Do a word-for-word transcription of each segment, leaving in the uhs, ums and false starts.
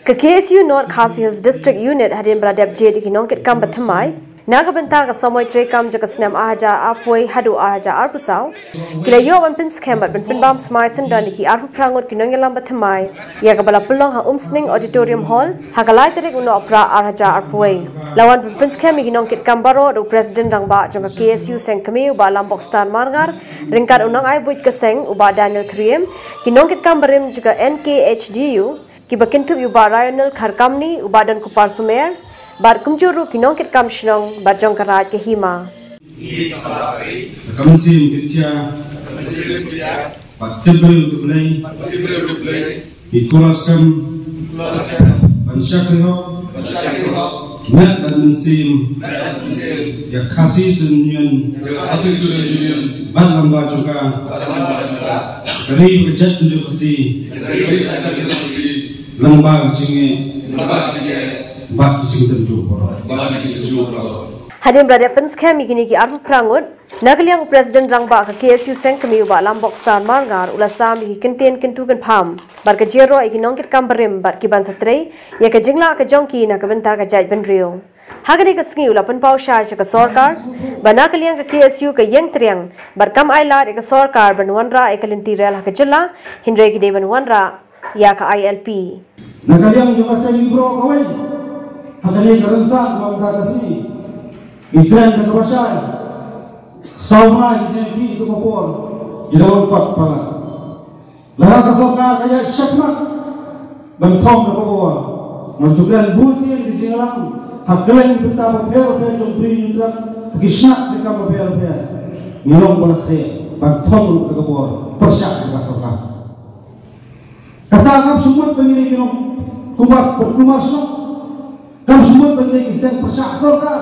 Ka K S U North Khasi Hills District Unit hadien ba la dep jied ïa ki nongkitkam ba thymmai na ka bynta ka samoi treikam jong ka snem ar hajar arphew haduh ar hajar arphew saw, ki la ïoh ban pynskhem bad ban pynbam smai syndon ïa ki arphew phra ngut ki nongïalam ba thymmai ïa kaba la pynlong ha Umsning Auditorium Hall ha ka lai tarik u Nohprah ar hajar arphew. La wan ban pynskhem ïa ki nongkitkam baroh da u President Rangbah jong ka K S U Seng Kmie u Bah Lambok Stan Marngar, ryngkat u nongai buit ka seng u Bah Daniel Kyriem, ki nongkitkam barim jong ka N K H D U, kiba kynthup ïa u Bah Rionel Kharkamni, u Bah Donkupar Sumer, bad kumjuh ruh ki nongkitkam shnong bad jong ka Raid ka Hima. Ka mynsiem Bidya, bad tip briew tip Blei, ki kular skhem ban shakri hok met bad mynsiem ïa ka Khasi Student Union bad lyngba jong ka, ka ri ka jaitbynriew Khasi, lyngba ka jingeh bad ka jingdem jur baroh. Hadien ba la dep pynskhem ïa kine ki arphew phra ngut, na ka liang u President Rangbah ka K S U Seng Kmie u Bah Lambok Stan Marngar u la sam ïa ki kyntien kyntu kynpham bad ka jingïaroh ïa ki nongkitkam barim bad ki ban sa trei ïa ka jinglah ka jong ki na ka bynta ka jaitbynriew. Ha kane ka sngi u la pynpaw shai sha ka sorkar ba na ka liang ka K S U ka ïeng triang bad kam ailad ïa ka sorkar ban wanrah ïa ka lynti rel ha ka jylla, hynrei ki dei ban wanrah ïa ka I L P. Na ka liang jong ka seng ki briew kawei ha kane ka rynsan ba mynta ka sngi, ki kren da kaba shai, saw bnai ki jingkit da ka por, ki da wan pat palat. Lada ka sorkar ka ïaid shakhmat ban thong da ka bor, nga ju kren bun sien ki jingïalang ha kylleng bynta bapher bapher jong Bri Hynñiewtrep, ha ki shnat ki kam bapher bapher, ngi long ba la khreh ban thong ruh da ka bor pyrshah da ka sorkar. Kata kam shu mut ban ïa ki nongkumbar, kumbar shnong, kam shu mut ban ïa ki seng pyrshah sorkar.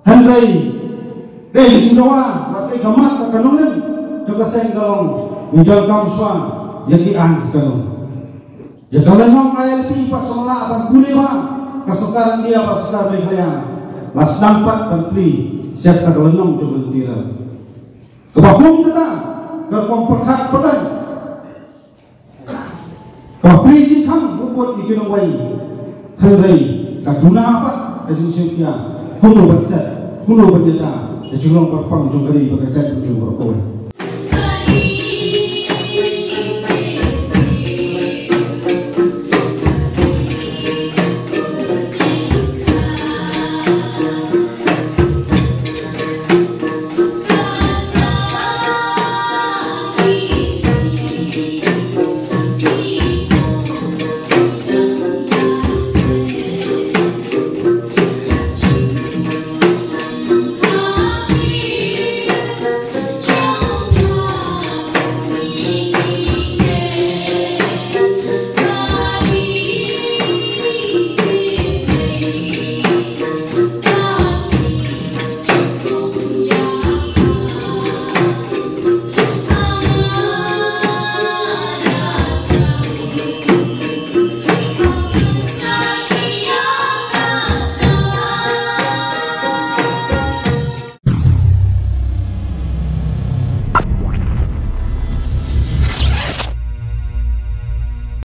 Hynrei kaei ka jingdawa bad kaei ka mat ka nongrim jong ka seng ka long, ngi donkam shuwa ïa ki aiñ ki kainung. Ïa ka lynnong I L P pat shu lah ban pule bha ka sorkar India bad sorkar Meghalaya, la sdang pat ban plie sha kata ka lynnong jong ka lynti rel. Kaba kum kata ka rukom pyrkhat pyrdain. Ka plie jingkhang bun ïa ki nongwei, hynrei ka duna pat ka jingsngewkhia kumno ban set, kumno ban ïada ïa ka jinglong kyrpang jong ka ri bad ka jaitbynriew baroh kawei.